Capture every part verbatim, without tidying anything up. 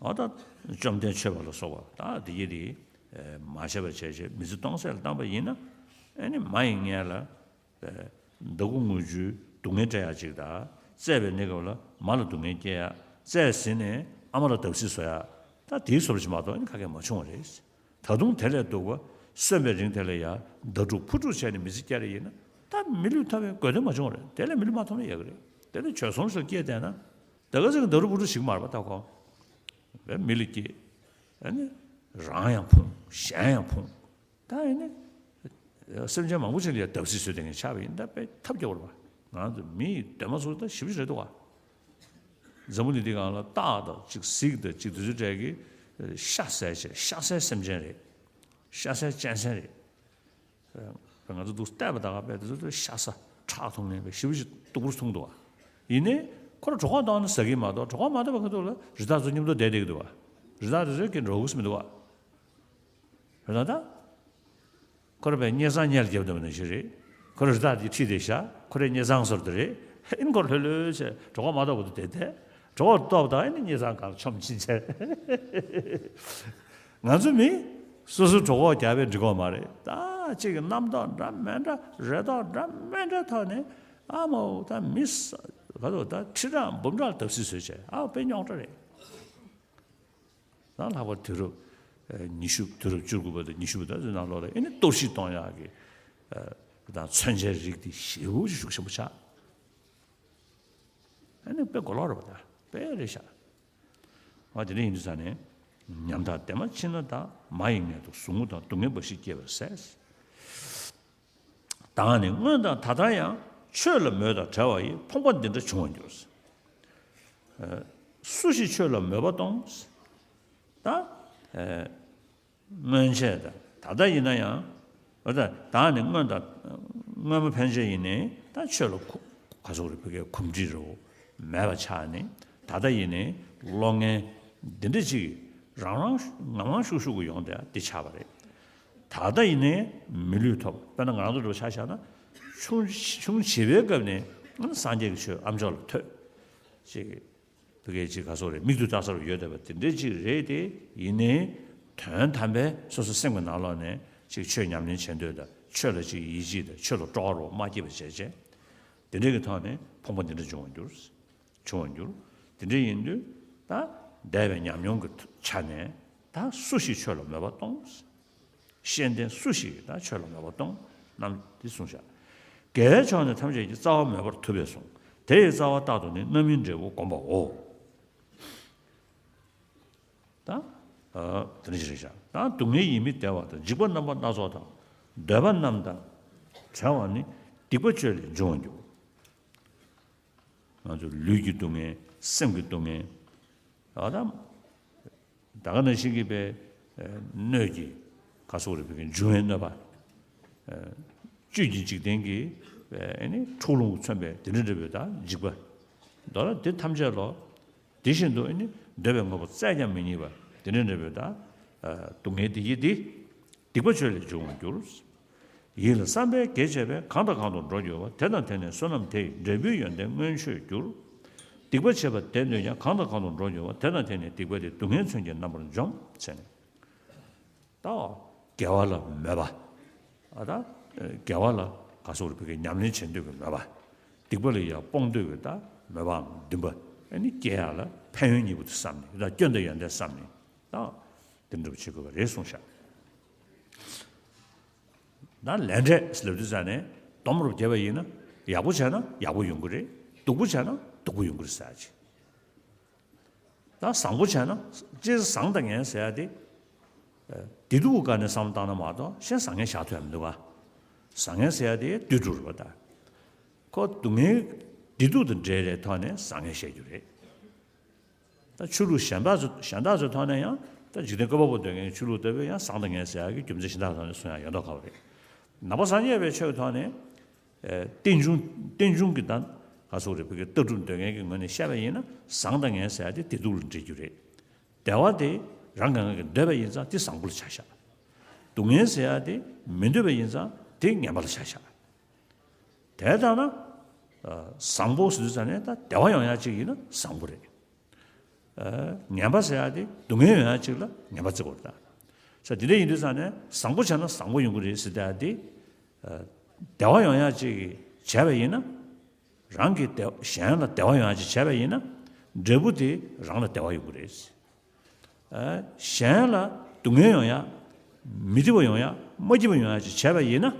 འོ་ད་བཅོམ་ལྡན་མཆོད་པ་ལ་སོགས་པ་ད་དེ་ཡི་དེ་མ་བྱས་པ་བྱས་བྱས་མི་ཚེ་སྟོང་ཟད་ལ་བཏང་པ་ཡིན་ན། ཨ་ནི་མ་ཡི་མངལ་ལ་ཟླ་དགུ་དངུལ་ཆུའི་སྡུག་བསྔལ་སྤྲད་ཡག་ཅིག་དང་། བཙས་པའི་གནས་སྐབས་ལ་མ་ལ་སྡུག་བསྔལ་སྐྱེ་ཡག་བཙས་ཟིན་ནས་ཨ་མ་ལ་བརྡབ་གསིག་བཟོ་ཡག་ད་དེའི་བཟོ་འདྲ་ཞིག་མ་གཏོགས་ཨ་ནི་ག་གེ་མ་བྱུང་བ་རེད། ད་དུང་དེ་ལས་སྡུག་པ་གསོན་པའི་རིང་དེ་ལ་ཡང་ཟླ་དཀྲུག་ཕུ་དཀྲུག་བྱས་ནས་མི་ཚེ་སྐྱེལ་རེ་ཡིན་ན། ད་མི་ལུས་ཐོབ་པའི་དགོས་དོན་མ་བྱུང་བ་རེད། དེ་ལས་མི་ལུས་མ་ཐོབ་ན་ཡག་གི་རེད། དེ་ལས་བྱོལ་སོང་ཞིག་སྐྱེས་བསྡད་ན། དེ་ག་ཚོད་ཀྱི་ཟླ་དཀྲུག་ཕུ་དཀྲུག་ཞིག་མ་རེད་པ། ད་ཁོ་བས་མི་ལ་སྐྱེས། ཨ་ནི་རང་ཡང་ཕུང་གཞན་ཡང་ཕུང་། ད་ཨ་ནི་སེམས་ཅན་མང་པོ་ཅིག་ལ་ཡང་བརྡབ་གསིག་བཟོས་བསྡད་མཁན་ཆགས་པ་ཡིན། ད་དཔེ་ཐབས་སྐྱོ་བོ་རེད་པ། ང་ཚོ་མི་ཡི་འདོད་མ་ཚོ་ད་ཞེ་པོ་ཅིག་རེད་འདུག་ག་འཛམ་བུ་གླིང་འདི་སྒང་ལ་སྟག་དང་གཅིག་གཟིག་དང་གཅིག་དེ་ཚོའི་གྲས་ཀྱི་ཤ་ཟ་བྱས། ཤ་ཟའི་སེམས་ཅན་རེད། ཤ་ཟའི་གཅན་གཟན་རེད། ང་ཚོ་འདུག་བལྟས་པ་ད་ག་དཔེ་དེ་ཚོ་ཤ་ཟ་ཁྲག་འཐུང་མཁན་དཔེ་ཞེ་པོ་ཅིག་སྡུག་པོ་མཐོང་འདུག་ག་ཡིན་ནའི་ཁོ་རང་གྲོད་ཁོག་ལྟོགས་ན་ཟ་གི་མ་གཏོགས། གྲོད་ཁོག་མ་ལྟོགས་པའི་ཁ་ཐུག་ལ་རི་དྭགས་ཚོ་མཉམ་དུ་བསྡད་བསྡད་ཀྱི་འདུག་ག་རི་དྭགས་དེ་ཚོས་ཀྱི་འགྲོ་གི་མི་འདུག་ག་རེད་ད། ཁོ་རང་པའི་སྙེ་ཚང་སྙེ་ལ་བརྒྱབ་བསྡད་པ་ནང་བཞིན་རེད། ཁོ་རང་རི་དྭགས་དེ་ཁྲིད་བསྡད་ཤག་ཁོ་རའི་སྙེ་ཚང་བཟོ་འདྲ་རེད། ཨིན་ཁོ་ལྷོད་ལྷོད་བྱས་གྲོད་ཁོག་མ་ལྟོགས་བར་དུ་བསྡད་དེ། གྲོད་ཁོག་ལྟོགས་དང་ཨ་ནི་སྙེ་ཚང་སྒང་ལ་མཆོངས་ཕྱིན་ཆད། ང་ཚོ་མི་སོ་སོའི་གྲོད་ཁོག་རྒྱགས་པས་འགྲིག་གི་མ་རེད། ད་གཅིག་གི་རྣམ་རྟོག་འདྲ་མི་འདྲ་རེ་དོགས་འདྲ་མི་འདྲ་ཐོག་ནས་ཨ་མའོ་ད་མི་ས་ག་ཚོད་ད་ཁྲི་ཕྲག་འབུམ་ཕྲག་ལ་བརྡབ་གསིག་བཟོས་བྱས། ཨ་དཔེ་རྙོག་དྲ་རེད། ད་ལྷག་པར་དུས་རབས་ཉི་ཤུ། དུས་རབས་བཅུ་དགུ་པ་དང་ཉི་ཤུ་པ་དེ་ནང་ལོགས་ལ་ཨ་ནི་གཏོར་བཤིག་གཏོང་ཡག་གི་ཨ་དང་མཚོན་ཆའི་རིགས་དེ་ཞེ་པོ་ཅིག་ཤུགས་ཆེན་པོ་ཆགས། ཨ་ནི་དཔེ་གོ་ལོག་རེད་པ། ད་དཔེ་རེད་ཤག་འོ་དེ་འདྲ་ཡིན་དུས་ཙང་ནས། ཉམ་ཐག་བདེ་མ་མཆིས་ན་དག་མ་ཡི་མངལ་དུ་ཟུག་རྔུ་དང་སྡུག་བསྔལ་འབའ་ཞིག་སྐྱེ་བར་ཟད། བདག་ནི་སྔོན་དང་ད་ལྟ་ཡང་། ཆོས་ལ་མོས་དང་བྲལ་བ་ཡིས། ཕོངས་པ་འདི་འདྲ་འབྱུང་བར་འགྱུར། ཨ་སུ་ཞིག་ཆོས་ལ་མོས་པ་གཏོང་། ད་ཨ་སྔོན་ཆད་དང་ད་ལྟ་ཡིན་ན་ཡང་། འོ་ད་བདག་ནི་སྔོན་དང་། སྔོན་མ་ཕན་ཆད་ཡིན་ནའི་ད་ཆོས་ལ་གོ་ག་ཚོད་རེད་བོད་སྐད་གོམས་འདྲིས་རེད་བོ། མེད་པ་ཆགས་ནས། ད་ལྟ་ཡིན་ནའི་བློ་ངན་འདི་འདྲ་ཅིག་རང་རང་ངང་རང་ཤུགས་ཤུགས་ཀྱིས་ཡོང་བསྡད་འདི་ཆགས་པ་རེད། ད་ལྟ་ཡིན་ནའི་མི་ལུས་ཐོབ། དཔེར་ན་ང་རང་ཚོ་འདྲ་བོ་ཆ་བཞག་ན། ཆུང་ཆུང་བྱིས་པའི་སྐབས་ནས་སངས་རྒྱས་ཀྱི་ཆོས་ཨ་མཆོག་ལ་ཐོས། ཅིག་བོད་སྐད་ཅིག་ག་ཚོད་རེད། མིག་ཏུ་ལྟ་ས་རུ་ཡོད་བསྡད་པ་དེ་འདྲའི་ཅིག་རེད་དེ། ཡིན་ནའི་དོན་དམ་པའི་སོ་སོ་སེམས་ཀྱི་ནང་ལོགས་ནས་ཅིག་ཆོས་ཉམས་ལེན་བྱེད་འདོད་དང་། ཆོས་ལ་ཅིག་ཡིད་ཆེས་དང་། ཆོས་ལ་སྤྲོ་བ་རོ་མ་སྐྱེས་པ་བྱས་བྱས། དེ་འདྲའི་གི་ཐོག་ནས་ཕོངས་པ་འདི་འདྲ་འབྱུང་བར་འགྱུར། བྱུང་བར་འགྱུར། དེ་འདྲ་ཡིན་དུས་ད་འདས་པའི་ཉམས་མྱོང་གི་ཆ་ནས་ད་སུ་ཞིག་ཆོས་ལ་མོས་པ་གཏོང་། ཤེས་ལྡན་སུ་ཞིག་གིས་ད་ཆོས་ལ་མོས་པ་གཏོང་རྣམས་འདི་གསུངས་བཞག་དགེ་བའི་ཕྱོགས་ནི་ཐམས་ཅད་ཀྱི། རྩ་བ་མོས་པར་ཐུབ་པས་གསུངས། དེ་ཡི་རྩ་བ་རྟག་ཏུ་ནི། རྣམ་སྨིན་འབྲས་བུ་བསྒོམ་པའོ། ད་ཨ་དེ་འདྲ་ཞིག་རེད་བཞག་ད་སྡུག་བསྔལ་ཡིད་མི་བདེ་བ་དང་། འཇིགས་པ་རྣམ་པ་སྣ་ཚོགས་དང་། འདོད་པ་རྣམས་དང་བྲལ་བ་ནི། སྡིག་པ་སྤྱོད་ལས་འབྱུང་བར་འགྱུར། ང་ཚོ་ལུས་ཀྱི་སྡུག་བསྔལ། སེམས་ཀྱི་སྡུག་བསྔལ། ཨ་ད་ད་ག་ནང་བཞིན་གྱི་པའི་ཨ་སྣོད་ཀྱི་ག་སོགས་རེ་བའི་འབྱུང་བའི་གནོད་པ། ཨ་བཅུད་ཀྱི་འཇིག་རྟེན་གྱི་ཨ་ནི་འཁྲུག་ལོང་མཚོན་པའི་དེ་འདྲ་འདྲ་བའི་ད་འཇིགས་པ། མདོར་ན་དེ་ཐམས་ཅད་ལོ། དེ་བཞིན་དུ་ཨ་ནི་འདོད་པའི་དངོས་པོ་བཙལ་ཀྱང་མི་རྙེད་པ། དེ་འདྲ་འདྲ་བའི་ད་ཨ་སྡུག་བསྔལ་དེ་ཡི་དེ། སྡིག་པ་སྤྱོད་ལས་འབྱུང་བར་འགྱུར། ཡིད་ལ་བསམ་པས་དགེ་བྱས་པས། གང་དང་གང་དུ་འགྲོ་འགྱུར་བ། དེ་དང་དེ་ནས་བསོད་ནམས་དེ་ཡིས། འབྲས་བུའི་ཡོན་ཏན་མངོན་སྤྱོད་འགྱུར། སྡིག་པ་བྱས་པ་དེ་ནོད་ཀྱང་། གང་དང་གང་དུ་འགྲོ་འགྱུར་བ། དེ་དང་དེ་ནས་སྡིག་པ་དེ། སྡུག་བསྔལ་མཚོན་གྱིས་རྣམ་པར་འཇོམས། ཟེར་ནས། ད་དགེ་བ་ལ་མོས་པ། ཨ་ད་དགེ་བ་ལ་ག་སོགས་རེ་བའི་ཉམས་ལེན་བྱེད་འདོད་ཀྱི་མོས་པ། སྡིག་པ་ལ་ཡང་སྤོང་འདོད་ཀྱི་ད་མོས་པའམ་འདུན་པ། ཨ་ནི་སྐྱེ་ཡག་ལ་ཕན་ཡོན་གཉིས་པོ་དེ་བསམ་ནས། ད་སྐྱོན་དང་ཡོན་ཏན་བསམ་ནས། ད་དེ་འདྲ་བྱེད་དགོས་པ་རེད་གསུངས་ཤག་ད་ལས་འབྲས་ལབ་དུས་ཙ་ནས་སྡོམ་རུ་བརྒྱབ་པ་ཡིན་ན། ཡག་པོ་བྱས་ན་ཡག་པོ་ཡོང་གི་རེད། སྡུག་པོ་བྱས་ན་སྡུག་པོ་ཡོང་གི་རེད་ཟེར་ཡག་ཅིག་ད་བཟང་པོ་བྱས་ན། སྤྱིར་བཟང་དང་ངན་ཟེར་ཡག་དེ་བདེ་སྡུག་གི་སྒང་ནས་བསམ་བློ་བཏང་ན་མ་གཏོགས་གཞན་བཟང་ངན་བཞག་ཐུབ་ཡག་མི་འདུག་ག་བཟང་ངན་ཟེར་ཡག་དེ་དུས་དྲུག་རེད་པ། ད་ཁོ་སྡུག་བསྔལ་བདེ་སྡུག་དང་འབྲེལ་བའི་ཐོག་ནས་བཟང་ངན་བཤད་རྒྱུ་རེད། ད་ཆོས་ལུགས་གཞན་དག་ཚོ། གཞན་དག་ཚོའི་ཐོག་ནས་ཡང་ད་འཇིག་རྟེན་བཀོད་པ་པོ་འདོད་མཁན་གྱི་ཆོས་ལུགས་ལྟ་བུའི་ཡང་བཟང་དང་ངན་ཟེར་ཡག་གི་རྒྱུ་མཚན་གཞན་དག་ཐོག་ནས་གསུང་ཡག་ཡོད་མདོག་ཁ་པོ་རེད། ནང་པ་སངས་རྒྱས་པའི་ཆོས་ཀྱི་ཐོག་ནས་ཨེ་རྟེན་འབྱུང་། རྟེན་འབྱུང་གི་ད་ག་སོགས་རེ་བོད་ཀྱི་ལྟ་གྲུབ་འདོད་མཁན་གྱི་ངོས་ནས་བཤད་པ་ཡིན་ན། བཟང་དང་ངན་ཟེར་ཡག་དེ་བདེ་སྡུག་ལ་འབྲེལ་རྒྱུ་རེད། བདེ་བ་དེ་རང་གང་གིས་འདོད་པ་ཡིན་ཙང་དེ་བཟང་པོ་ལ་ཆ་བཞག་སྡུག་བསྔལ་ཟེར་ཡག་དེ་མི་འདོད་པ་ཡིན་ཙང་དེ་ངན་པ་ལ་ཆ་བཞག་དེ་ལྟར་ན་ཨ་བཟང་པོ་ཟེར་དུས་ཙ་ནས་ད་བདེ་བ་ཡོང་ཡག་ཅིག་ཡིན་ན་བཟང་པོ་རེད། ངན་པ་ཟེར་ཡག་དེ་སྡུག་བསྔལ་ཡོང་ཡག་ཅིག་ལ་ངན་པ་བརྩི་དགོས་རེད་ད། ས་དེ་འདྲ་ཡིན་དུས་ཙང་ནས་བཟང་པོ་བྱས་ན་བཟང་པོ་ཡོང་གི་རེད་ཟེར་ཡག་དེ། བདེ་བ་ཡོང་ཡག་ཅིག་བྱས་པ་ཡིན་ན། རང་གི་བདེ་གཞན་ལ་བདེ་བ་ཡོང་ཡག་ཅིག་བྱས་པ་ཡིན་ན། འབྲས་བུ་དེ་རང་ལ་བདེ་བ་ཡོང་གི་རེད། གཞན་ལ་སྡུག་བསྔལ་ཡོང་ཡག་མི་སྡུག་པ་ཡོང་ཡག་མ་སྐྱིད་པ་ཡོང་ཡག་ཅིག་བྱས་པ་ཡིན་ན།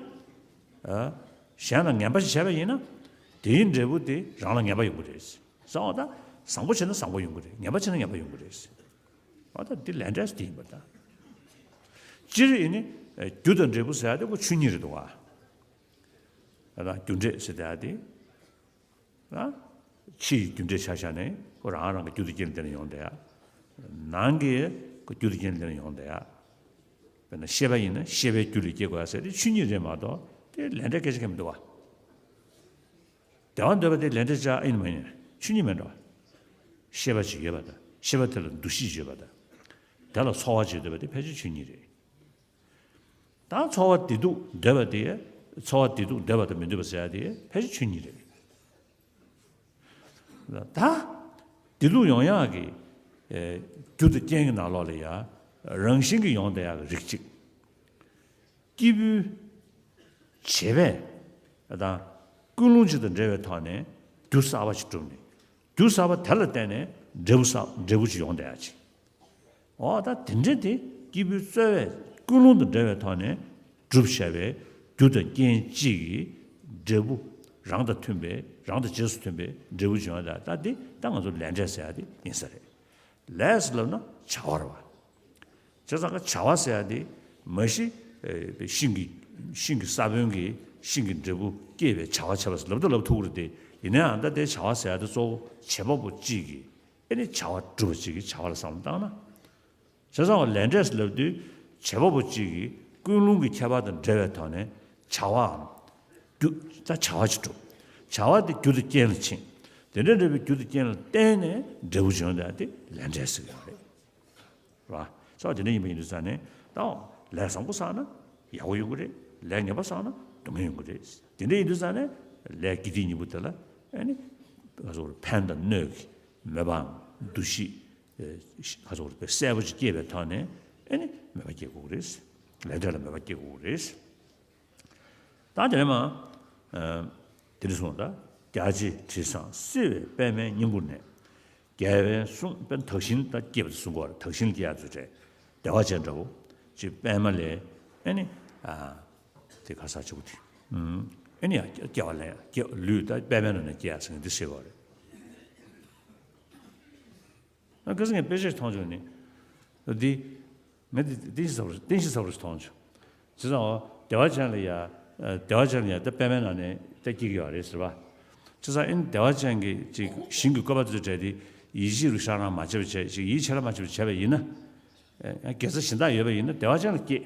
གཞན་ལ་ངན་པ་ཞིག་བྱས་པ་ཡིན་ན། དེའི་འབྲས་བུ་དེ་རང་ལ་ངན་པ་ཡོང་གི་རེད། བཟང་བ་དང་བཟང་པོ་བྱས་ན་བཟང་པོ་ཡོང་གི་རེད། ངན་པ་བྱས་ན་ངན་པ་ཡོང་གི་རེད། འོ་ད་འདི་ལས་འབྲས་དེ་ཡིན་པ་དང་། སྤྱིར་ཡིན་ནི། རྒྱུ་དང་འབྲས་བུ་ཟེར་ཡག་དེ་ཁོ་ཆོས་ཉིད་རེད་འདུག་ག། ད་རྒྱུ་འབྲས་ཟེར་ཡག་དེ། ཕྱི་ཡི་རྒྱུ་འབྲས་ཆ་བཞག་ནས་ཁོ་རང་རང་གི་རྒྱུ་དང་རྐྱེན་ལ་བརྟེན་ནས་ཡོང་བསྡད་ཡག། ནང་གི་ཁོ་རྒྱུ་དང་རྐྱེན་ལ་བརྟེན་ནས་ཡོང་བསྡད་ཡག། དཔེར་ན་ཤེས་པ་ཡིན་ན་ཤེས་པའི་རྒྱུ་ལས་སྐྱེ་དགོས་ཡག་ཟེར་དེ་ཆོས་ཉིད་རེད་མ་གཏོགས་དེ་ལས་འབྲས་སྐད་ཆ་གང་ཡང་མི་འདུག་བ། བདེ་བ་འདོད་པ་དེ་ལས་འབྲས་ཅིག་ཨེ་ཡིན་མ་ཡིན། ཆོས་ཉིད་མིན་འགྲོ། ཤེས་པ་ཅིག་ཡོད་པ་དང་ཤེས་པ་དེ་ལ་འདུ་ཤེས་ཅིག་ཡོད་པ་དང་། དེ་ལ་ཚོར་བ་ཅིག་འདོད་པ་དེ་ཕལ་ཆེར་ཆོས་ཉིད་རེད། ད་ཚོར་བ་བདེ་སྡུག་འདོད་པ་དེ། ཚོར་བ་བདེ་སྡུག་འདོད་པ་དང་མི་འདོད་པ་ཟེར་ཡག་དེ་ཕལ་ཆེར་ཆོས་ཉིད་རེད། ད་བདེ་སྡུག་ཡོང་ཡག་གི་རྒྱུ་དང་རྐྱེན་གྱི་ནང་ལོགས་ལ་ཡང་རང་བཞིན་གྱིས་ཡོང་བསྡད་ཡག་གི་རིགས་གཅིག། སྐྱེས་བུའི་བྱེད་པས་དང་ཀུན་སློང་གཅིག་དང་འབྲེལ་བའི་ཐོག་ནས་རྒྱུ་གསར་པ་ཞིག་གྲུབ་ནས། རྒྱུ་གསར་པ་དེ་ལ་བརྟེན་ནས་འབྲས་བུ་གསར་འབྲས་བུ་ཅིག་ཡོང་བསྡད་ཡག་ཅིག། འོ་ད་དེ་འདྲ་དེ་སྐྱེས་བུའི་རྩོལ་བས་ཀུན་སློང་དང་འབྲེལ་བའི་ཐོག་ནས་གྲུབ་བཞག་པའི་རྒྱུ་དང་རྐྱེན་གཅིག་གིས་འབྲས་བུ་རང་དང་མཐུན་པའི་རང་དང་རྗེས་སུ་མཐུན་པའི་འབྲས་བུ་ཅིག་ཡོང་བསྡད་ཡག་ད་འདི་ད་ང་ཚོ་ལས་འབྲས་ཟེར་ཡག་དེ་ཡིན་ས་རེད། ལས་ལབ་ན་བྱ་བ་རེད་བ། བྱས་ཙང་ཀ་བྱ་བ་ཟེར་ཡག་དེ་མ་གཞི་ཤིང་གི་ཤིང་གི་ས་བོན་གྱིས་ཤིང་གི་འབྲས་བུ་སྐྱེས་པའི་བྱ་བ་བྱས་པ་ཟེར་ལབ་དང་ལབ་ཐུབ་ཀྱི་རེད་དེ། ཡིན་ན་ཡང་ད་དེ་བྱ་བ་ཟེར་ཡག་དེ་གཙོ་བོ་བྱེད་པ་པོ་གཅིག་གིས་ཨེ་ནི་བྱ་བ་སྒྲུབ་པ་གཅིག་གི་བྱ་བ་ལ་བསམ་བློ་བཏང་ན། བྱས་ཙང་བ་ལས་འབྲས་ལབ་དུས་བྱེད་པ་པོ་གཅིག་གིས་ཀུན་སློང་གི་ཁྱད་པར་དང་འབྲེལ་བའི་ཐོག་ནས་བྱ་བའམ། རྒྱུ་ད་བྱ་བ་ཅིག་གྲུབ། བྱ་བ་དེ་རྒྱུ་དང་རྐྱེན་ལ་ཕྱིན། དེ་འདྲ་འདྲ་བའི་རྒྱུ་དང་རྐྱེན་ལ་བརྟེན་ནས་འབྲས་བུ་འབྱུང་ཡག་དེ་ལས་འབྲས་ཟེར་གྱི་ཡོད་རེད། རེད་བ། ས་བ་དེ་འདྲ་ཡིན་པ་ཡིན་དུས་ཙང་ནས་ད་ལས་བཟང་པོ་བསགས་ན་ཡག་པོ་ཡོང་གི་རེད། ལས་ངན་པ་བསགས་ན་སྡུག་བསྔལ་ཡོང་གི་རེད། དེ་འདྲ་ཡིན་དུས་ཙང་ནས་ལས་དགེ་སྡིག་གཉིས་པོ་དེ་ལ་ཨ་ནི་ང་ཚོར་ཕན་དང་གནོད་ཀྱི་མོས་པའམ་འདུ་ཤེས་ཨེ་ང་ཚོར་གསལ་པོ་ཅིག་སྐྱེས་པའི་ཐོག་ནས་ཨ་ནི་མོས་པ་སྐྱེ་དགོས་ཀྱི་རེད། ལས་འབྲས་ལ་མོས་པ་སྐྱེ་དགོས་ཀྱི་རེད། ད་དེ་ནས་མ། ཨ། དེ་ནས་གསུངས་ད། རྒྱ་ཆེ་དྲི་བཟང་བསིལ་བའི་པདྨའི་སྙིང་པོ་ནས། རྒྱལ་བའི་གསུང་དཔེ་དག་ཞིང་ད་སྐྱེས་པ་དེ་གསུང་གི་ཡོད་རེད། དག་ཞིང་སྐྱེ་ཡག་ཚུལ་བྲལ། བདེ་བ་ཅན་འདྲ་བོ། ཅིག་པདྨ་ལས། ཨེ་ནི། ཨ། དེ་ག་ས་ཆུ་བོ་དེ། ཨུམ། ཨེ་ནི་ཡང་སྐྱེ་བ་ལེན་ཡག་སྐྱེ་ལུས་ད་པདྨའི་ནང་ནས་སྐྱེ་ཡག་ཟེར་མཁན་དེ་ཟེར་གི་ཡོད་རེད། ང་ཁ་སང་ངས་དཔེ་ཆ་ཞིག་མཐོང་བྱུང་ནི། འདི། ངས་འདི་རྟེན་གཞི་ཟབ་རུ་རྟེན་གཞི་ཟབ་རུ་ཞིག་མཐོང་བྱུང་། བྱས་ཙང་འོ་བདེ་བ་ཅན་ལ་ཡ། བདེ་བ་ཅན་ལ་ཡ་ད་པདྨའི་ནང་ནས་ད་སྐྱེ་གི་ཡོད་རེད་ཟེར་བ། བྱས་ཙང་ཨེ་ནི་བདེ་བ་ཅན་གྱི་ཅིག་ཞིང་གི་བཀོད་པ་དེ་ཚོ་བྲལ་ཏེ་ཡིད་ཆེས་རུ་ཤར་ན་མ་བྱེད་པ་བྱས་ཅིག་ཡིད་ཆེས་ན་མ་བྱེད་པ་བྱས་པ་ཡིན་ན། དགེ་རྩ་གཞན་དག་ཡོད་པ་ཡིན་ན་བདེ་བ་ཅན་ལ་སྐྱེ།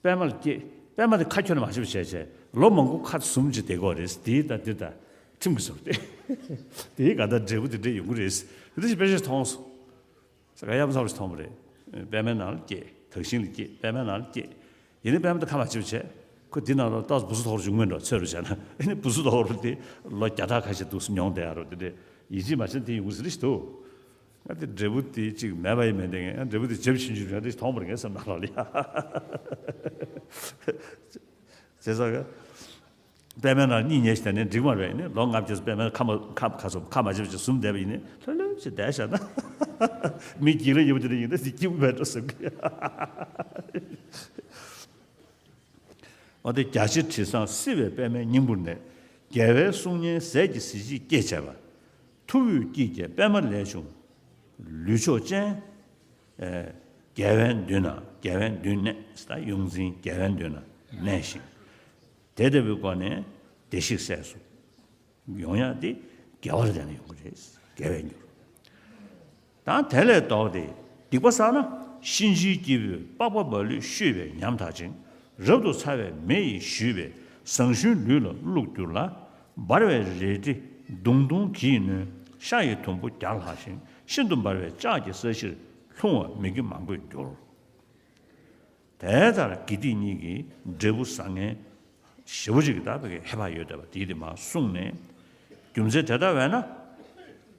པདྨ་ལ་སྐྱེས། པདྨ་དེ་ཁ་ཁྱོན་ནས་མ་ཤེས་པ་བྱས་བྱས་ལོ་མང་པོ་ཁ་ཟུམ་གྱི་བསྡད་ཀྱི་ཡོད་རེད། དེའི་ད་དེ་ད་ཁྲིམས་ཀྱི་ཟུར་ཏེ། དེའི་ག་ད་འབྲས་བུ་དེ་འདྲ་ཡོང་གི་རེད། དེ་འདྲ་ཞིག་དཔེ་ཆ་མཐོང་སོང་། ས་ག་ཡ་མཚར་བ་ཞིག་མཐོང་བ་རེད། པདྨའི་ནང་ལ་སྐྱེས། དག་ཞིང་ལ་སྐྱེས། པདྨའི་ནང་ལ་སྐྱེས། ཡིན་ནའི་པདྨ་དེ་ཁ་མ་ཕྱེ་བ་བྱས། ཁོ་དེ་ནང་ལ་ཏོག་ཙམ་སྦུ་སུ་ཐོགས་རུ་བྱུང་མིན་འགྲོ་ཚོད་རུ་བྱས་ན་ཨེ་ནི་སྦུ་སུ་ཐོགས་རུ་དེ་ལོ་བརྒྱ་ཕྲག་ཁ་ཤས་འདུག་སེ་མྱོང་བསྡད་ཡ་རོ། དེ་འདྲ་ཡིད་ཆེས་མ་བྱས་ན་དེ་ཡོང་གི་རེད་ཞིག་འདུག་ང་དེ་འབྲས་བུ་དེ་གཅིག་མེད་པ་ཡིན་མིན་དེ་ངས་འབྲས་བུ་དེ་བྱབ་ཕྱིན་ཆུ་རེད་དེ་མཐོང་བ་རེད། ངས་བསམ་ནང་ལོགས་ལ་ཡ། བྱས་ཙང་ག་པདྨའི་ནང་གཉིད་ཉལ་ཞིག་བསྡད་ནས་འགྲིག་མ་རེད་ནི། ལོ་ལྔ་བརྒྱ་ཙམ་པདྨའི་ཁ་མ་ཁ་ཁ་སོ་ཁ་མ་བྱབ་ཅིག་ཟུམ་བསྡད་པ་ཡིན་ནི་ལྷོད་ལྷོད་ཅིག་བསྡད་བཞག་ན། མི་སྒེར་ལ་ཡོད་པ་དེ་འདྲ་ཡིན་ན་དེ་སྐྱིད་པོ་མེད་འགྲོ་བསམ་གི། འོ་དེ་རྒྱ་ཆེ་དྲི་བཟང་བསིལ་བའི་པདྨའི་སྙིང་པོ་ནས། རྒྱལ་བའི་གསུང་སྙན་ཟས་ཀྱི་གཟི་བརྗིད་སྐྱེད་བྱས་པ། ཐུ་བོས་སྐྱེས་ཀྱི་པདྨ་ལས་བྱུང་། ལུས་མཆོག་ཅན། རྒྱལ་བའི་མདུན་ན་རྒྱལ་བའི་མདུན་གནས་ད་ཡོངས་འཛིན་རྒྱལ་བའི་མདུན་ན་གནས་ཤིང་། དེ་ལྟ་བུའི་སྒོ་ནས་བདེ་གཤེགས་སྲས་སུ། ཡོང་ཡག་དེ་དགེ་བ་ལ་བརྟེན་ནས་ཡོང་གི་རེད། དགེ་བས་འགྱུར། ད་དེ་ལས་ལྡོག་སྟེ་སྡིག་པ་བསགས་ན། གཤིན་རྗེའི་སྐྱེས་བུས་པགས་པ་མ་ལུས་བཤུས་པས་ཉམ་ཐག་ཅིང་། རབ་ཏུ་ཚ་བའི་མེ་ཡིས་བཞུས་པས་ཟངས་ཞུན་ལུས་ལ་བླུགས་འགྱུར་ལ། འབར་བའི་རལ་གྲི་མདུང་ཐུང་གིས་ནོན། ཤ་ཡི་དུམ་བུ་བརྒྱ་ལྷག་ཞིང་། ཤིན་ཏུ་འབར་བའི་ལྕགས་ཀྱི་ས་གཞིར་ལྷུང་བ་མི་དགེ་མང་པོས་འགྱུར། དེ་ལྟར་དགེ་སྡིག་གཉིས་ཀྱི་འབྲས་བུ་བཟང་ངན་ཞེ་པོ་ཅིག་གི་ད་བའི་ཧེ་བག་ཡོད་བསྡད་པ་དེའི་དེ་མར་གསུངས་ནས། རྒྱུ་མཚན་དེ་ལྟ་བས་ན།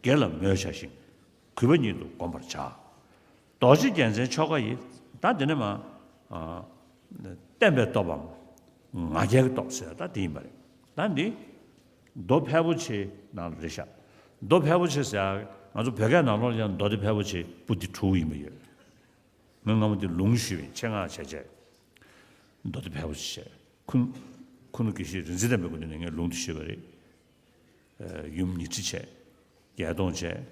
དགེ་ལ་མོས་བྱ་ཞིང་། གུས་པ་ཉིད་དུ་བསྒོམ་པར་བྱ། རྡོ་རྗེ་རྒྱལ་མཚན་ཆོ་ག་ཡིས། ད་འདི་ནས་མ། ཨ། བརྟན་པའི་སྟོབས་བམ། ང་རྒྱལ་གྱི་སྟོབས་ཟེར་ད་འདི་ཡིན་པ་རེད། ད་འདི། མདོ་ཕལ་པོ་ཆེ་ནང་ལ་རེད་ཤག་མདོ་ཕལ་པོ་ཆེ་ཟེར་ཡ་ང་ཚོ་བོད་སྐད་ནང་ལོགས་ལ་ཡང་མདོ་སྡེ་ཕལ་པོ་ཆེ་པོ་འདི་དྲུག་ཡིན་པ་ཡོད། ང་སྔ་མོ་འདི་ལུང་ཞུས་པའི་ཆེད་མངགས་བྱས་བྱས། མདོ་སྡེ་ཕལ་པོ་ཆེ་བྱས། ཁུ། ཁུ་ནུ་དགེ་བཤེས་རིག་འཛིན་བསྟན་པའི་སྐུ་མདུན་ནས་ངས་ལུང་འདི་ཞུས་པ་རེད། ཡུམ་ཉི་ཁྲི་བྱས། བརྒྱད་སྟོང་བྱས།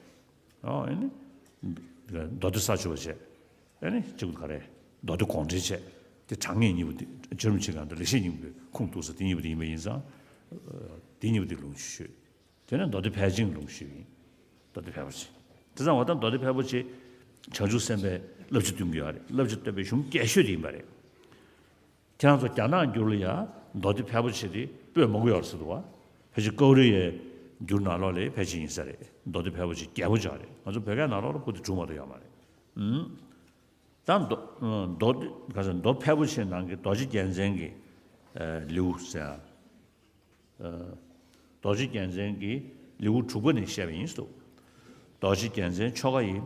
ཨོ་ཨེ་ནི། མདོ་སྡེ་ས་བཅུ་པ་བྱས། ཨེ་ནི་གཅིག་པུ་ག་རེ། མདོ་སྡེ་དགོངས་འགྲེལ་བྱས། དེ་དྲང་ངེས་གཉིས་པོ་དེ་རྗེ་རིན་པོ་ཆེ་གང་དུ་ལེགས་བཤད་སྙིང་པོའི་ཁུངས་གཏུགས་ས་དེ་གཉིས་པོ་དེ་ཡིན་པ་ཡིན་ཙང་། དེ་གཉིས་པོ་དེ་ལུང་ཞུས། དེ་ནས་མདོ་སྡེ་ཕལ་ཆེན་ལུང་ཞུས་ཡིན། མདོ་སྡེ་ཕལ་པོ་ཆེ། དེ་ཙང་བ་དང་མདོ་སྡེ་ཕལ་པོ་ཆེ། བྱང་ཆུབ་སེམས་དཔའི་བསླབ་བྱ་སྟོན་གྱི་ཡོད་རེད། བསླབ་བྱ་སྟོན་པའི་གཞུང་རྒྱས་ཤོས་དེ་ཡིན་པ་རེད། ཁྱེད་རང་ཚོ་རྒྱ་ནག་འགྱུར་ལ་ཡ་མདོ་སྡེ་ཕལ་པོ་ཆེ་དེ་པོས་མང་པོ་ཡོད་རེད་ཟེར་འདུག་བ། ཕལ་ཆེར་ཀའུ་རི་ཡའི་འགྱུར་ནང་ལོགས་ལས་ཕལ་ཆེར་ཡིན་ས་རེད། མདོ་སྡེ་ཕལ་པོ་ཆེ་རྒྱས་པོ་ཅིག་རེད། ང་ཚོ་བོད་སྐད་ནང་ལོགས་ལ་པོ་དེ་དྲུག་མ་གཏོགས་ཡོད་མ་རེད། ཨུམ། ད་མདོ་མདོ་སྡེ་ག་ཚོད་མདོ་ཕལ་པོ་ཆེ་ནང་གི་རྡོ་རྗེ་རྒྱལ་མཚན་གྱི་ལེའུ་ཟེར། རྡོ་རྗེ་རྒྱལ་མཚན་གྱི་ལེའུ་དྲུག་པ་ནས་བཤད་པ་ཡིན་ཟེར། རྡོ་རྗེ་རྒྱལ་མཚན་ཆོ་ག་ཡིས།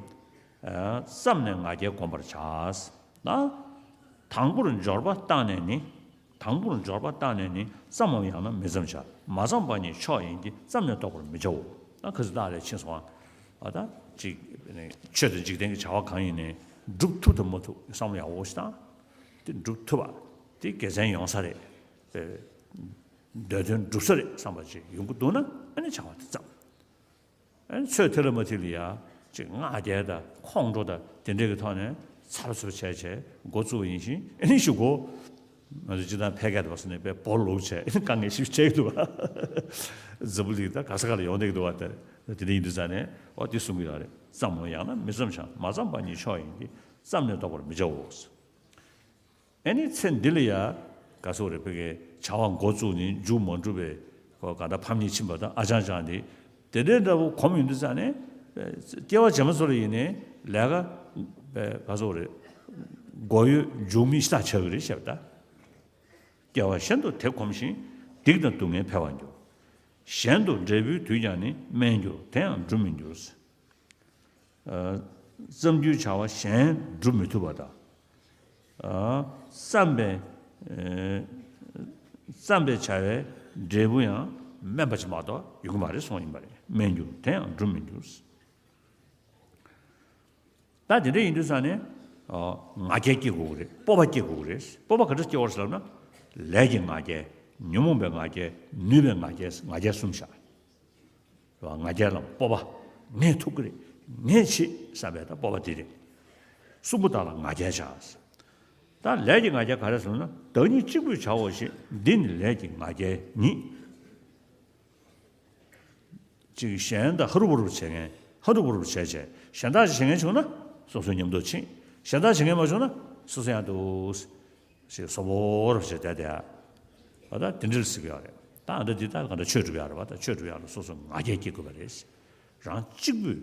བསམས་ནས་ང་རྒྱལ་བསྒོམ་པར་བྱ། ན། དང་པོར་འབྱོར་པ་བཏང་ནས་ནི། དང་པོར་འབྱོར་པ་བཏང་ནས་ནི་བརྩམ་མམ་ཡང་ན་མི་བརྩམ་བྱ། མ་བརྩམས་པ་ཉིད་མཆོག་ཡིན་གྱི་བརྩམས་ནས་རྟོགས་པར་མི་བྱའོ། ན་ཁ་ཚིག་བདག་ལས་ཕྱིན་སོང་ཨ། ད་ཅིག་ཆོས་དང་འཇིག་རྟེན་གྱི་བྱ་བ་གང་ཡིན་ནའི་སྒྲུབ་ཐུབ་དང་མ་ཐུབ་བསམ་བློ་ཡག་པོ་ཞིག་བཏང་། དེ་སྒྲུབ་ཐུབ་པ་དེ་དགེ་མཚན་ཡོང་ས་རེད། འདོད་དོན་འགྲུབ་ས་རེད་བསམ་པ་ཅིག་ཡོང་གི་འདུག་ན་ཨ་ནི་བྱ་བ་དེ་བརྩམས། ཨ་ནི་ཚོད་ཐིག་ལ་མ་ཐིག་ལ་ཡ་ཅིག་སྔགས་རྒྱལ་དང་ཁོང་ཁྲོ་དང་དེ་འདྲས་ཀྱི་ཐོག་ནས་ཚར་ཚུར་བྱས་བྱས་འགོ་བཙུགས་པ་ཡིན་ཞིང་ཨ་ནི་གཞུག་གུ་ང་ཚོ་སྤྱིར་བཏང་ཕལ་སྐད་དུ་བ་སོ་ནས་དཔེ་སྦོ་ལོག་བྱས་དཀའ་ངལ་ཞིག་བྱས་ཀྱི་འདུག་བ། འཛམ་བུ་གླིང་ད་ག་ས་ག་ལ་ཡོང་བསྡད་ཀྱི་འདུག་བ། དེ་དེ་འདྲ་ཡིན་དུས་ཙང་ནས་ཨོ་དེ་གསུང་གི་ཡོད་རེད། བརྩམ་མམ་ཡང་ན་མི་བརྩམ་བྱ། མ་བརྩམས་པ་ཉིད་མཆོག་ཡིན་གྱི་བརྩམས་ནས་རྟོགས་པར་མི་བྱའོ། ཨ་ནི་ཚེ་འདི་ལ་ཡ། ག་སོགས་རེད་ཕ་གིའི་བྱ་བ་འགོ་བཙུགས་ནས་མཇུག་མ་འགྲུབ་པའི་གོ་ག་ད་ཕམ་ཉེས་ཕྱིན་པ་དང་ཨ་ཅང་ཅང་དེ། དེ་འདྲའི་འདྲ་བོ་གོམས་ཡོང་དུས་ཙང་ནས། སྐྱེ་བ་རྗེས་མ་ཚོ་ལ་ཡིན་ནའི་ལས་ཀ་ག་སོགས་རེད། མགོ་ཡོད་མཇུག་མེད་ཤ་ཆགས་ཀྱི་རེད་བཤད་པ་ད། སྐྱེ་བ་གཞན་དུ་དེ་གོམས་ཤིང་། སྡིག་དང་སྡུག་བསྔལ་འཕེལ་བར་འགྱུར། གཞན་དུ་འབྲས་བུའི་དུས་ཀྱང་ནི་དམན་འགྱུར་དེ་ཡང་འགྲུབ་མི་འགྱུར། བརྩམས་རྒྱུའི་བྱ་བ་གཞན་སྒྲུབ་མི་ཐུབ་པ་དང་། བརྩམས་པའི་བརྩམས་པའི་བྱ་བའི་འབྲས་བུ་ཡང་དམན་པ་ཅིག་མ་གཏོགས་ཡོང་གི་མ་རེད་གསུངས་ཡིན་པ་རེད། དམན་འགྱུར་དེ་ཡང་འགྲུབ་མི་འགྱུར། ད་དེ་འདྲ་ཡིན་དུས་ཙང་ནས་ང་རྒྱལ་སྐྱེ་དགོས་ཀྱི་རེད། སྤོབས་པ་སྐྱེ་དགོས་ཀྱི་རེད། སྤོབས་པ་ག་འདྲ་སྐྱེ་བར་ཟེར་ལབ་ན། ལས་ཀྱི་ང་རྒྱལ། ཉོན་མོངས་པའི་ང་རྒྱལ། ནུས་པའི་ང་རྒྱལ། ང་རྒྱལ་གསུམ་བཞག་ང་རྒྱལ་ལ་སྤོབས་པ། ངས་ཐུབ་ཀྱི་རེད། ངས་བྱེད་བསམ་པའི་ད་སྤོབས་པ་འདི་རེད། གསུམ་པོ་དག་ལ་ང་རྒྱལ་བྱ། ད་ལས་ཀྱི་ང་རྒྱལ་ག་རེ་ཟེར་ན། བདག་ཉིད་གཅིག་པུས་བྱའོ་ཞེས། འདི་ནི་ལས་ཀྱི་ང་རྒྱལ་ཉིད། ཅིག་གཞན་དག་ཧ་རུ་བུ་རུ་བྱེད་མཁན། ཧ་རུ་བུ་རུ་བྱས་བྱས་གཞན་དག་ཅིག་བྱེད་མཁན་བྱུང་ན་སོ་སོའི་ཉམས་རྟོགས་ཕྱིན། གཞན་དག་བྱེད་མཁན་མ་བྱུང་ན་སོ་སོ་ཡང་འདུག་ཞེས་སོ་བོར་བྱས་བསྡད་དེ། ཨ་ད་དེ་འདྲ་ཟེར་གི་ཡོད་རེད། ད་ཨ་ད་འདི་ལྟར་གང་འདྲ་ཆོས་སྒྲུབ་ཡག་རེད་བ། ད་ཆོས་སྒྲུབ་ཡག་ལ་སོ་སོ་ང་རྒྱལ་སྐྱེ་དགོས་པ་རེད། རང་གཅིག་པུས་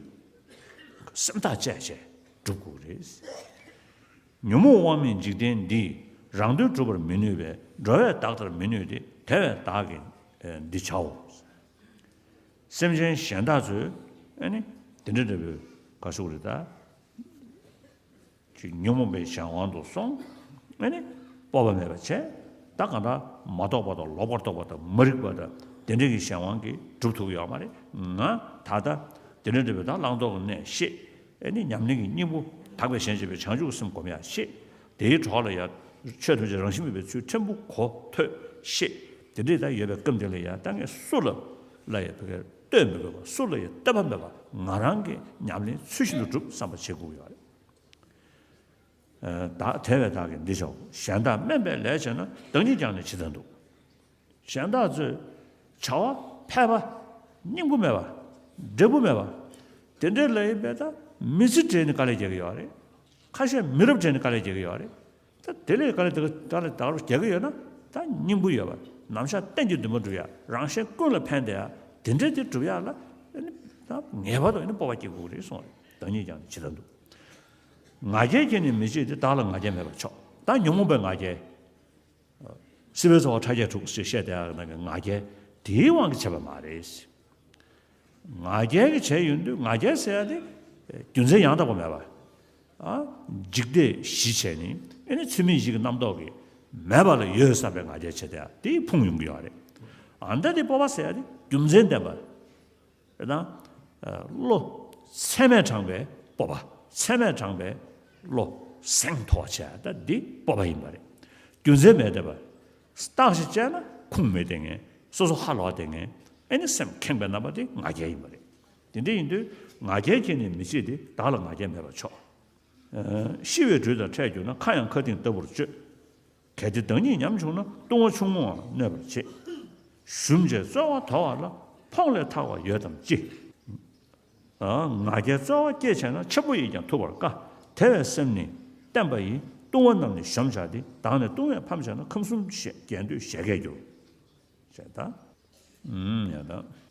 སེམས་ཐག་བཅད་བྱས་སྒྲུབ་དགོས་རེད། ཉོན་མོངས་དབང་མེད་འཇིག་རྟེན་འདིས། རང་དོན་སྒྲུབ་པར་མི་ནུས་པས། འགྲོ་བས་བདག་ལྟར་མི་ནུས་ཏེ། དེ་བས་བདག་གིས་འདི་བྱའོ། སེམས་ཅན་གཞན་དག་ཚོས་ཨ་ནི་དེ་འདྲ་འདྲ་བོའི་ག་ཟེར་དགོས་རེད་ད། ཅིག་ཉོན་མོངས་པའི་གཞན་དབང་དུ་སོང་། ཨ་ནི་སྤོབས་པ་མེད་པ་བྱས། ད་གང་ལྟར་མ་རྟོགས་པ་དང་ལོག་པར་རྟོག་པ་དང་མ་རིག་པ་དང་དེ་འདྲ་གི་གཞན་དབང་གིས་སྒྲུབ་ཐུབ་ཀྱི་ཡོད་མ་རེད། ང་ད་ལྟ་དེ་འདྲ་འདྲ་བའི་ད་བླང་དོར་གྱི་གནས་ཤེས། ཨ་ནི་ཉམས་ལེན་གྱི་སྙིང་པོ་དག་པའི་ཞེན་བྱེད་པའི་བྱང་ཆུབ་སེམས་སྒོམ་ཡག་ཤེས། དེའི་གྲོགས་ལ་ཡང་ཆོས་ཐམས་ཅད་རང་བཞིན་མེད་པའི་ཚུལ་ཕྲན་བུ་གོ་ཐོས་ཤེས། དེ་འདྲའི་ད་ཡོད་པའི་སྐབས་འདི་ལ་ཡང་ད་ངས་སུ་ལ་ལ་ཡང་བོད་སྐད་བསྟོད་མི་དགོས་པ། སུ་ལ་ཡང་བསྟོད་པ་མེད་པ་ང་རང་གི་ཉམས་ལེན་ཚུལ་བཞིན་དུ་སྒྲུབ་བསམ་པ་བྱེད་དགོས་ཀྱི་ཡོད་རེད། ཨ་ད་དེ་བས་བདག་གིས་འདི་བྱའོ། གཞན་དག་དམན་པའི་ལས་བྱས་ན། བདག་ཉིད་ཀྱང་ནི་ཇི་ལྟར་འདུག་གཞན་དག་ཚོས་བྱ་བ་ཕལ་པ། སྙིང་པོ་མེད་པ། འབྲས་བུ་མེད་པ། དེ་འདྲའི་ལ་ཡིན་པས་ད་མི་ཚེ་སྦྲེལ་ནས་དཀའ་ལས་རྒྱག་གི་ཡོད་རེད། ཁ་ཤས་མི་རབས་སྦྲེལ་ནས་དཀའ་ལས་རྒྱག་གི་ཡོད་རེད། ད་དེ་ལས་དཀའ་ལས་དེ་དཀའ་ལས་ད་རུང་རྒྱག་གི་ཡོད་ན། ད་སྙིང་པོ་ཡོད་པ། ནམ་ཞག་གཏན་གྱི་འདུན་པ་འགྲུབ་ཡ། རང་གཞན་ཀུན་ལ་ཕན་བདེ་ཡ། དེ་འདྲའི་དེ་འགྲུབ་ཡ་ལ་ཨ་ནི་ད་ངེས་པར་དུ་ཨ་ནི་སྤོབས་པ་སྐྱེ་དགོས་རེད་གསུངས་རེད། བདག་ཉིད་ཀྱང་ཇི་ལྟར་འདུག་ང་རྒྱལ་གྱིས་ནི་མི་གཅིག་སྟེ། བདག་ལ་ང་རྒྱལ་མེད་པར་ཕྱོགས། ད་ཉོན་མོངས་པའི་ང་རྒྱལ། སྲིད་པའི་ཚོགས་ཕྲ་རྒྱས་དྲུག་ཅེས་བཤད་བསྡད་ཡག་ནང་གི་ང་རྒྱལ་དེའི་དབང་གིས་བྱས་པ་མ་རེད། ང་རྒྱལ་གྱིས་བྱས་ཡོང་དུས་ང་རྒྱལ་ཟེར་ཡ་དེ་ རྒྱུ་མཚན་ཡང་དག་པ་མེད་པ། ཨ། འཇིག་ལྟས་གཞི་བྱས་ནས་ཨེ་ནི་ཚུལ་མིན་གཞི་གི་རྣམ་རྟོག་གིས་མེད་པ་ལ་ཡོད་བསམ་པའི་ང་རྒྱལ་བྱེད་དེ་དེ་ཕུང་ཡོང་གི་ཡོད་རེད། ཨ་འདྲ་དེ་སྤོབས་པ་ཟེར་ཡ་དེ་རྒྱུ་མཚན་ལྡན་པ། དེ་དང་། བློ། ཚད་མས་དྲངས་པའི་སྤོབས་པ། ཚད་མས་དྲངས་པའི་བློ། སེམས་མཐོ་བ་བྱས་ད་འདི་སྤོབས་པ་ཡིན་པ་རེད། རྒྱུ་མཚན་མེད་བསྡད་པ། རྟགས་ཤིག་བཅད་ན་ཁུངས་མེད་བསྡད་མཁན། སོ་སོ་ཧ་ལོག་བསྡད་མཁན། ཨེ་ནི་སེམས་ཁེངས་པའི་རྣམ་པ་དེ་ང་རྒྱལ་ཡིན་པ་རེད། དེ་འདྲ་ཡིན་དུས་ང་རྒྱལ་གྱིས་ནི་མི་བྱེད་དེ་བདག་ལ་ང་རྒྱལ་མེད་པར་ཆོག་ཤི་བའི་དུས་དང་འཕྲད་གྱུར་ན་ཁ་ཡང་ཁ་གཏིང་ལྟ་བུར་གཅོད། གལ་ཏེ་བདག་ཉིད་ཉམ་བྱུང་ན་ལྟུང་བ་ཆུང་ངུའང་གནོད་པར་བྱེད། ཞུམ་བྱས་རྩོལ་བ་དོར་བ་ལ་ཕོངས་ལས་ཐར་བ་ཡོད་དམ་ཅི། ང་རྒྱལ་རྩོལ་བ་སྐྱེས་བྱས་ན་ཆེན་པོ་ཡིས་ཀྱང་ཐུབ་པར་དཀའ། དེ་བས་སེམས་ནི་བརྟན་པ་ཡིས། ལྟུང་བ་རྣམས་ནི་གཞོམ་བྱ་སྟེ། བདག་ནི་ལྟུང་བས་ཕམ་བྱས་ན། ཁམས་གསུམ་རྒྱལ་འདོད་བཞད་གད་འགྱུར། ཞེས་དང་། ཡང་དང་།